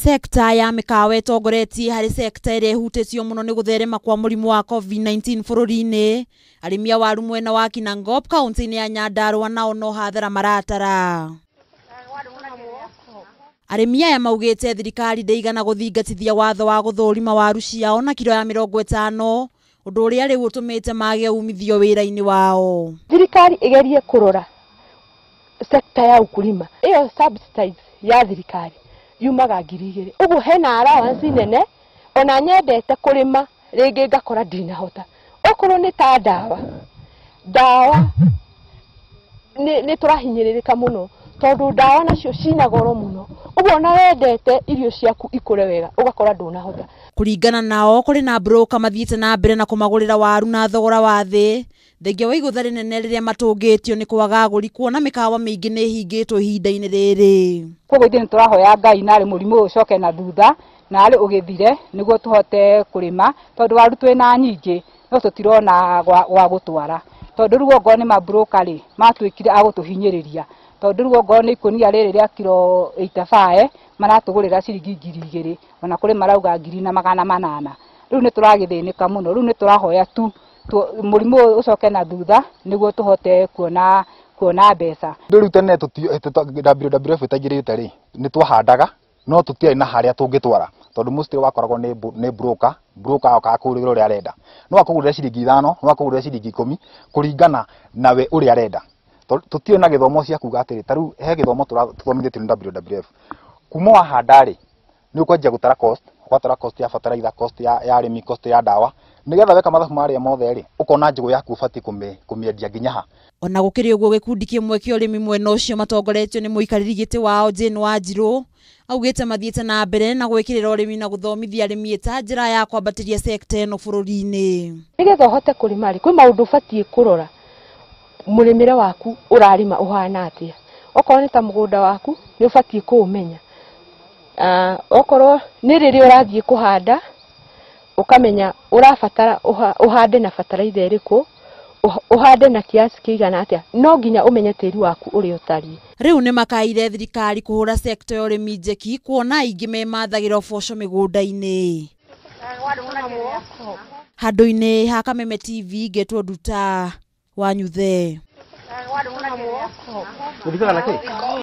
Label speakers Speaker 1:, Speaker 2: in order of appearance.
Speaker 1: Sekta ya mĩkawa ĩtongoretie harĩ sekta ĩrĩa ĩhutĩtio mũno nĩ gũtherema kwa mũrimũ wa COVID-19 bũrũri-inĩ. Arĩmi a waru mwena wa Kinangop kaunti-inĩ ya Nyandarua nao no hathara maratara. Arĩmi aya maugĩte thirikari ndĩigana gũthingatithia watho wa gũthũrima waru ciao na kiro ya 50, ũndũ ũrĩa rĩu ũtũmĩte mage umithio wĩra-inĩ wao.
Speaker 2: Thirikari ĩgerie kũrora sekta ya ukulima iyo subsidize ya thirikari yumaga 2000 uguo hena allowance nene ona nyendete kurima ringi ngakora ndinahota okorwo ni ta ndawa ndawa ni turahinyĩrĩrĩka muno tondu ndawa nacio cina goro muno uguo ona wendete irio ciaku ikure wega ugakora ndunahota.
Speaker 1: Kuringana nao kuri na broker mathiĩte na mbere na kũmagũrĩra waru na thogora wa thĩ thengia wa igũtha rĩnene rĩrĩa matũngĩtio nĩ kwaga agũri kuona mĩkawa mĩingĩ nĩ ĩhingĩtwo ihinda-inĩ rĩrĩ.
Speaker 3: Koguo ithuĩ nĩtũrahoya Ngai narĩ mũrimũ ũyũ ũcoke na thutha narĩ ũgĩthire nĩguo tũhote kũrĩma tondũ waru twĩna nyingĩ no tũtirona gwa gũtwara tondũ rĩu ongorwo nĩ mabroka rĩ matuĩkire a gũtũhinyĩrĩria tondũ rĩu ongorwo nĩ ikũnia rĩrĩ rĩa kiro 85 maratũgũrĩra ciringi 2000 ona kũrĩ marauga 1800. Rĩu nĩtũragĩthĩnĩka mũno, rĩu nĩtũrahoya tu mũrimũ ũyũ ũcoke na thutha nĩguo tũhote kuona mbeca.
Speaker 4: Rĩu tene WWF ĩtaingĩrĩte rĩ nĩtwahandaga no tũtiarĩ na harĩa tũngĩtwara tondũ mostly wakoragwo nĩ broker okaga kũgũrĩra ũrĩa arenda, no akũgũrĩre ciringi 5, no akũgũrĩre ciringi 10 kũringana nawe ũrĩa arenda. Tũtiũĩ na gĩthomo cia kuga atĩrĩ ta rĩu he gĩthomo tũthomithĩtio nĩ WWF kuma wahanda rĩ nĩ ũkwanjia gũtara cost, ũgatara cost ya fertilizer, cost ya arĩmi, cost ya ndawa nĩgetha weka mathabu marĩa mothe rĩ ũkona njũgũ yaku ũbatiĩ kũmĩendia nginya ha.
Speaker 1: Ona gũkĩrĩ ũguo gĩkundi kĩmwe kĩa ũrĩmi mwena ũcio matongoretio nĩ mũikarĩri gĩtĩ wao Jane Wanjirũ augĩte mathiĩte na mbere na gwĩkĩrĩra ũrĩmi na gũthomithia arĩmi ta njĩra ya kwambatĩria sekta ĩno bũrũri-inĩ.
Speaker 2: Nĩgetha ũhote kũrĩma rĩ kwĩ maũndũ ũbatiĩ kũrora mũrĩmĩre waku ũrarĩma ũhana atĩa. Okorwo nĩ ta mũgũnda waku nĩ ũbatiĩ kũũmenya, okorwo nĩ rĩrĩa ũrathiĩ kũhanda ukamenya ũrabatara ũhande na bataraitha ĩrĩkũ, ũhande na kiasi kĩigana atĩa, no nginya ũmenye tĩri waku ũrĩa ũtariĩ.
Speaker 1: Rĩu nĩ makaire thirikari kũhũra sekta ya ũrĩmi njeki kuona aingĩ memathagĩra ũboco mĩgũnda-inĩ. Handũ-inĩ ha Kameme TV ngetwo Nduta wa Nyuthe.